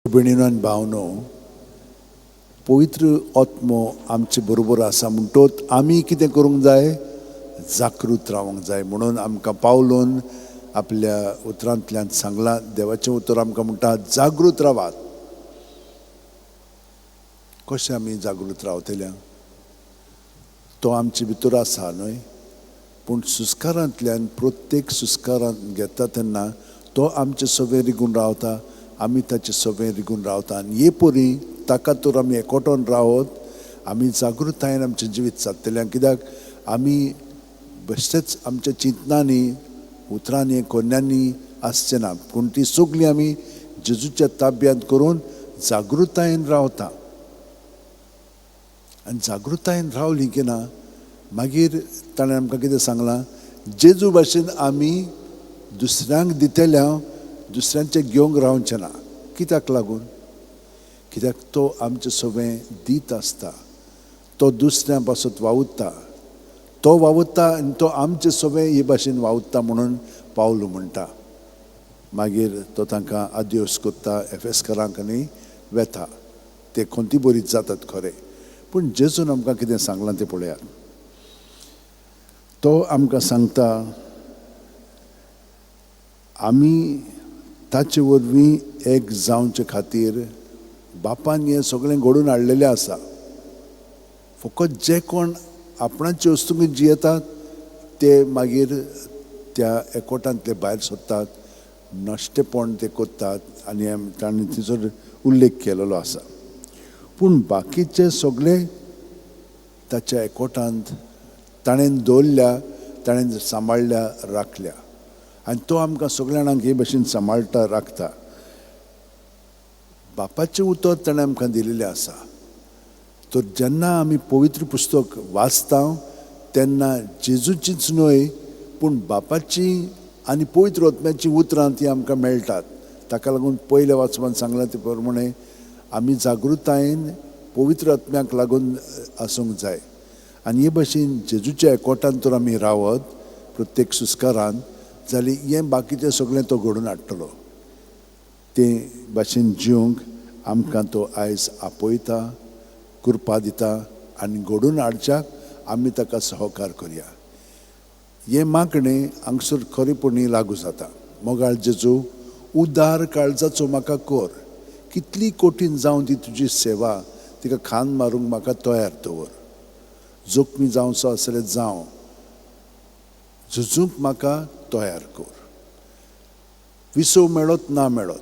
भयणीनो आनी भावनो, पवित्र आत्मो आमचे बरोबर आसा म्हणटोच आमी कितें करूंक जाय? जागृत रावंक जाय. म्हणून आमकां पावलून आपल्या उतरांतल्यान सांगलां, देवाचें उतर आमकां म्हणटा जागृत रावात. कशें आमी जागृत रावतल्या? तो आमचे भितर आसा न्हय, पूण सुस्कारांतल्यान प्रत्येक सुस्कारांत घेता तेन्ना तो आमचे सवें रिगून रावता, आमी ताचे सवें रिगून रावता. आनी हे परी ताका तर आमी एकवटोन रावत आमी जागृतायेन आमचें जिवीत सादतलें. कित्याक आमी बेश्टेच आमच्या चिंतनांनी, उतरांनी, कोन्यांनी आसचें ना, पूण ती सगळीं आमी जेजूच्या ताब्यांत करून जागृतायेन रावता. आनी जागृतायेन रावली की ना मागीर ताणें आमकां कितें सांगलां, जेजू भाशेन आमी दुसऱ्यांक दितल्या, दुसऱ्यांचें घेवंक रावचें ना. कित्याक लागून? कित्याक तो आमचें सगळें दीत आसता, तो दुसऱ्यां पासत वावुरता, तो वावुरता आनी तो आमचें सगळें हे भाशेन वावुरता म्हणून पावलू म्हणटा. मागीर तो तांकां आद्योस कोत्ता एफेस्करांक आनी वेता. ते खंती बरीच जातात खरें, पूण जेजून आमकां कितें सांगलां तें पळयात. तो आमकां सांगता आमी ताचे वरवीं एक जावचे खातीर बापान हें सगळें घडोवन हाडलेलें आसा. फकत जे कोण आपणाचे वस्तूंक जियेतात ते मागीर त्या एकवटांतले भायर सोदतात, नश्टेपण ते करतात आनी ताणें तिचो उल्लेख केलेलो आसा. पूण बाकीचे सगळे ताच्या एकवटांत ताणें दवरल्या, ताणें सांबाळ्ळ्या, राखल्या आनी तो आमकां सगळ्या जाणांक हे भशेन सांबाळटा, राखता. बापाचें उतर ताणें आमकां दिलेलें आसा. तर जेन्ना आमी पवित्र पुस्तक वाचता तेन्ना जेजूचीच न्हय पूण बापाची आनी पवित्र आत्म्याचीं उतरां ती आमकां मेळटात. ताका लागून पयल्या वाचपान सांगलां ते प्रमाणे आमी जागृतायेन पवित्र आत्म्याक लागून आसूंक जाय. आनी हे भशेन जेजूच्या एकवटान तर आमी रावत प्रत्येक सुस्कारान जाल्यार हें बाकीचें सगळें तो घडोवन हाडटलो. ते भाशेन जिवंक आमकां तो आयज आपयता, कृपा दिता आनी घडोवन हाडच्याक आमी ताका सहकार करया. हें मागणें हांगसर खरेपणी लागू जाता. मोगाळ जेजू, उदार काळजाचो म्हाका कर, कितली कठीण जावं ती तुजी सेवा, तिका खांद मारूंक म्हाका तयार दवर. जोखमी जावचो आसल्यार जावं, झुजूंक म्हाका तयार कर. विसव मेळत ना मेळत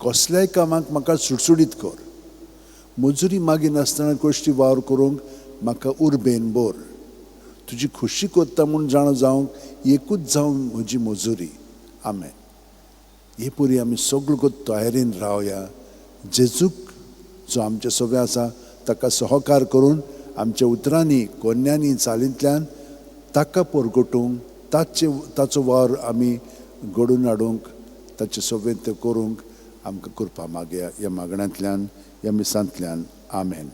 कसल्याय कामाक म्हाका सुडसुडीत कर. मजुरी मागिनासतना कश्टी वावर करूंक म्हाका उर्बेन भर. तुजी खुशी करता म्हूण जाणा जावंक एकूच जावं म्हजी मजुरी. आमेन. हे परी आमी सगळो तयारेन रावया. जेजूक जो आमचे सगळें आसा ताका सहकार करून आमच्या उतरांनी, कोन्यांनी, चालींतल्यान ताका परगटूंक, ताचो वावर आमी घडोवन हाडूंक, ताचें सगळें तें करूंक आमकां कृपा मागया ह्या मागण्यांतल्यान, ह्या मिसांतल्यान. आमेन.